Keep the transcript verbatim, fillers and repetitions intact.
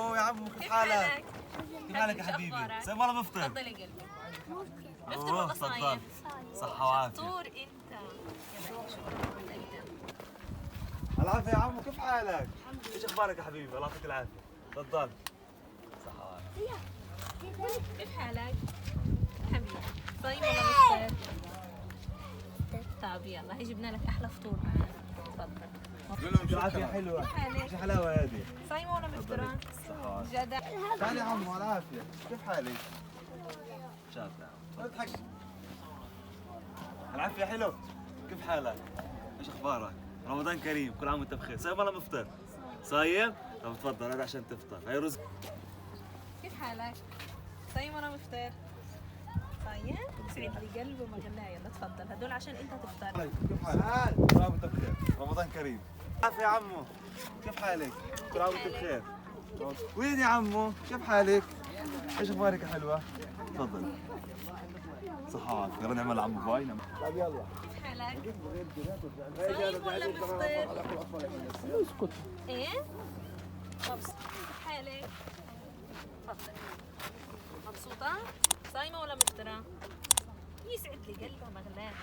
أوه يا عمو، كيف حالك؟ كيف حالك يا حبيبي؟ صايم ولا مفطر؟ تفضل يا قلبي. افطر ولا صايم؟ صحة وعافية. شطور انت. العافية يا عمو، كيف حالك؟ ايش اخبارك يا حبيبي؟ الله يعطيك العافية. تفضل. صحة وعافية. كيف حالك؟ حبيبي، صايم ولا مفطر؟ طب يلا، هي جبنا لك احلى فطور معانا. تفضل. العافية حلوة. كيف حالك؟ ايش حلاوة هذه؟ صايم ولا مفطرة؟ صحة وعافية. جدع. تعال يا عمو، العافية. كيف حالك؟ شاطر. اضحك. العافية حلو. كيف حالك؟ ايش اخبارك؟ رمضان كريم، كل عام وانت بخير. صايم ولا مفطر؟ صايم؟ طب تفضل، هذا عشان تفطر. هاي رز. كيف حالك؟ صايم ولا مفطر؟ صايم؟ سعد لي قلبي وما غلاه. يلا تفضل، هذول عشان انت تفطر. كيف حالك؟ كل عام وانت بخير. رمضان كريم. عافية يا عمو. كيف حالك؟ كل عام وانت بخير. وين يا عمو؟ كيف حالك؟ ايش اخبارك يا حلوة؟ تفضل. صحة وعافية. يلا نعمل عمو باي، نعمل. طيب يلا. كيف حالك؟ صايم ولا مفطر؟ اسكت. ايه؟ مبسوط. كيف حالك؟ تفضل. مبسوطة؟ صايمة ولا مفطرة؟ يسعد لي قلبها، ما غلاش.